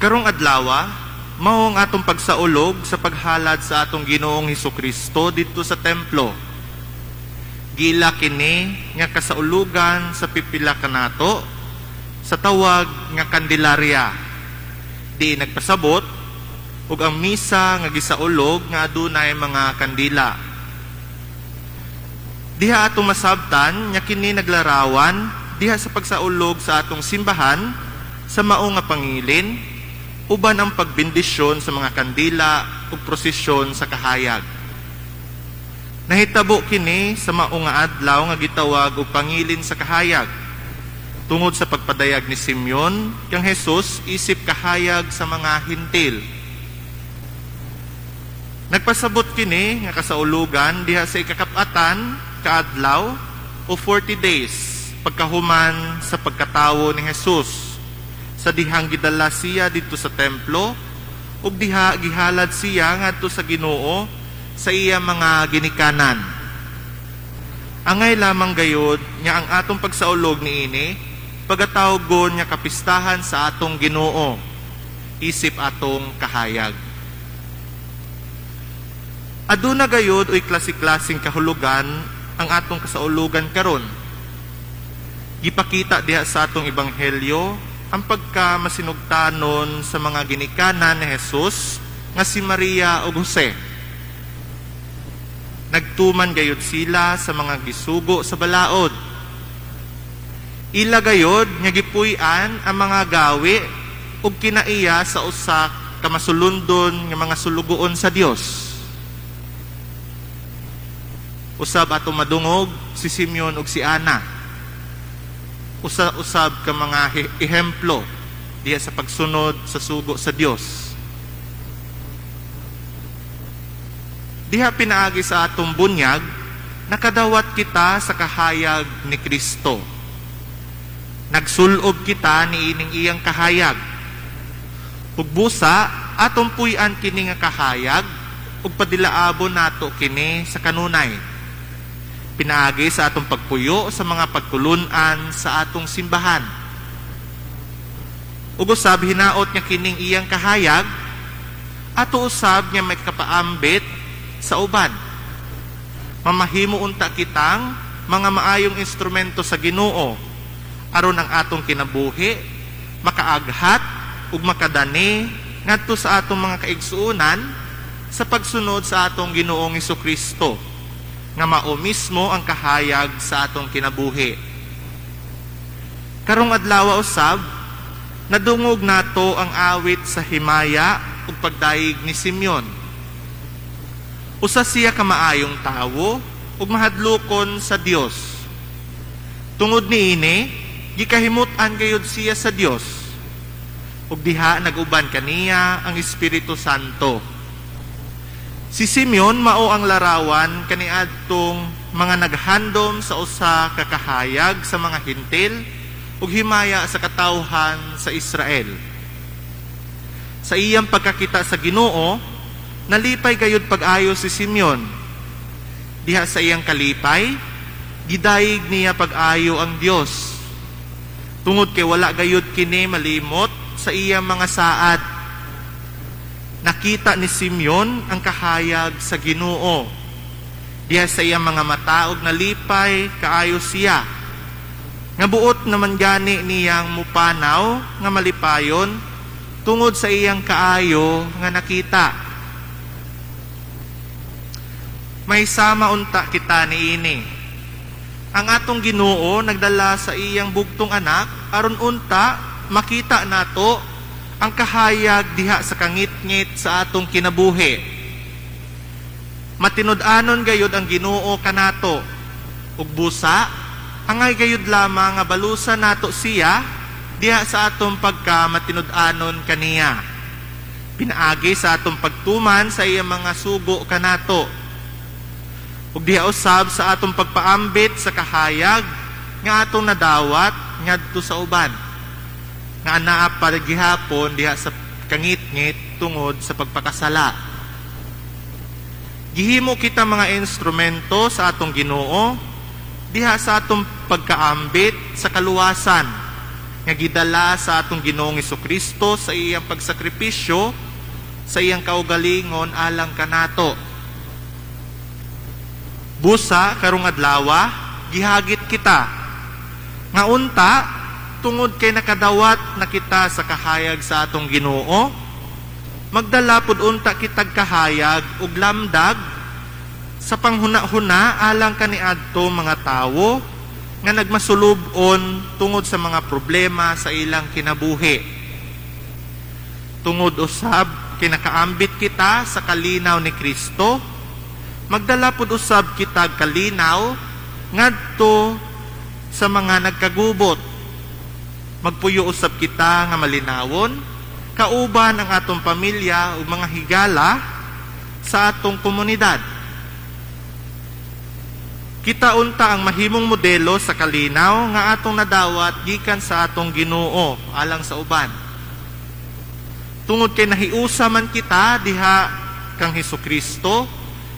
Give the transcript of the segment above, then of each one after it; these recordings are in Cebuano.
Karong adlawa, mao ang atong pagsaulog sa paghalad sa atong Ginoong Hesukristo didto sa templo. Giila kini nga kasaulugan sa pipila kanato sa tawag nga Candelaria. Di nagpasabot ug ang misa nga gisaulog nga adunay mga kandila. Diha atong masabtan nga kini naglarawan diha sa pagsaulog sa atong simbahan sa mao nga pangilin uban ang pagbendisyon sa mga kandila ug prosesyon sa kahayag. Nahitabo kini sa mao nga adlaw nga gitawag og pangilin sa kahayag tungod sa pagpadayag ni Simeon kang Jesus isip kahayag sa mga Hentil. Nagpasabot kini nga kasaulugan diha sa ikakap-atan kaadlaw o 40 days pagkahuman sa pagkatawo ni Jesus, sa dihang gidala siya didto sa templo ug diha gihalad siya ngadto sa Ginoo sa iya mga ginikanan. Angay lamang gayod nga ang atong pagsaulog niini pagatawgon nga kapistahan sa atong Ginoo isip atong kahayag. Aduna gayod uy klase-klaseng kahulugan ang atong kasaulugan karon. Gipakita diha sa atong ebanghelyo ang pagka masinugtanon sa mga ginikanan ni Jesus nga si Maria ug Jose. Nagtuman gayod sila sa mga gisugo sa balaod. Ila gayod nga gipuy-an ang mga gawi ug kinaiya sa usa ka masulundon nga mga sulugoon sa Dios. Usab atong madungog si Simeon ug si Ana. Usa usab ka mga ehemplo diha sa pagsunod sa sugo sa Dios. Diha pinaagi sa atong bunyag, nakadawat kita sa kahayag ni Kristo. Nagsulob kita niining iyang kahayag. Ug busa atong puy-an kini nga kahayag ug padilaabon nato kini sa kanunay. Pinaagi sa atong pagpuyo sa mga pagtulun-an sa atong simbahan. Ug usab hinaot nga kining iyang kahayag ato usab nga may kapaambit sa uban. Mamahimo unta kitang mga maayong instrumento sa Ginoo aron ang atong kinabuhi makaaghat ug makadani ngadto sa atong mga kaigsuonan sa pagsunod sa atong Ginoong Hesukristo nga mao mismo ang kahayag sa atong kinabuhi. Karong adlaw usab, nadungog nato ang awit sa himaya ug pagdayeg ni Simeon. Usa siya ka maayong tawo ug mahadlokon sa Dios. Tungod niini, gikahimut-an gayud siya sa Dios. Ug diha nag-uban kaniya ang Espiritu Santo. Si Simeon mao ang larawan kaniadtong mga naghandom sa usa ka kahayag sa mga Hentil ug himaya sa katawhan sa Israel. Sa iyang pagkakita sa Ginoo, nalipay gayud pag-ayo si Simeon. Diha sa iyang kalipay, gidayeg niya pag-ayo ang Dios. Tungod kay wala gayud kini malimot sa iyang mga saad. Nakita ni Simeon ang kahayag sa Ginoo. Diha sa iyang mga mata og nalipay kaayo siya. Nga buot naman gani niyang mupanaw nga malipayon tungod sa iyang kaayo nga nakita. May sama unta kita niini. Ang atong Ginoo nagdala sa iyang bugtong anak aron unta makita nato ang kahayag diha sa kangitngit sa atong kinabuhi. Matinud-anon gayud ang Ginoo kanato. Ug busa, angay gayud lamang nga balusan nato siya diha sa atong pagka matinud-anon kaniya. Pinaagi sa atong pagtuman sa iyang mga sugo kanato. Ug diha usab sa atong pagpaambit sa kahayag nga atong nadawat ngadto sa uban nga anaa pa gihapon diha sa kangitngit tungod sa pagpakasala. Gihimo kita mga instrumento sa atong Ginoo diha sa atong pagkaambit sa kaluwasan. nga gidala sa atong Ginoong Kristo sa iyang pagsakripisyo sa iyang kaugalingon alang kanato. Busa karong adlawa, gihagit kita nga unta, tungod kay nakadawat na kita sa kahayag sa atong Ginoo, magdala pud unta kitag kahayag ug lamdag sa panghuna-huna alang kaniadto mga tawo nga nagmasulub-on tungod sa mga problema sa ilang kinabuhi. Tungod usab kinakaambit kita sa kalinaw ni Kristo, magdala pud usab kita kalinaw ngadto sa mga nagkagubot. Magpuyo usab kita nga malinawon kauban ang atong pamilya ug mga higala sa atong komunidad. Kita unta ang mahimong modelo sa kalinaw nga atong nadawat gikan sa atong Ginoo alang sa uban. Tungod kay nahiusa man kita diha kang Hesukristo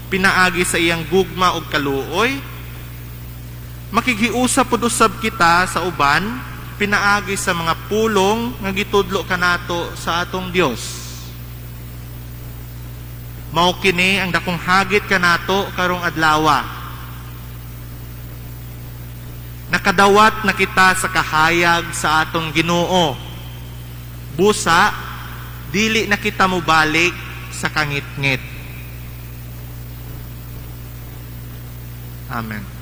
pinaagi sa iyang gugma ug kaluoy, makighiusa pud usab kita sa uban pinaagi sa mga pulong nga gitudlo kanato sa atong Dios. Mao kini ang dakong hagit kanato karong adlawa. Nakadawat na kita sa kahayag sa atong Ginoo. Busa, dili na kita mobalik sa kangitngit. Amen.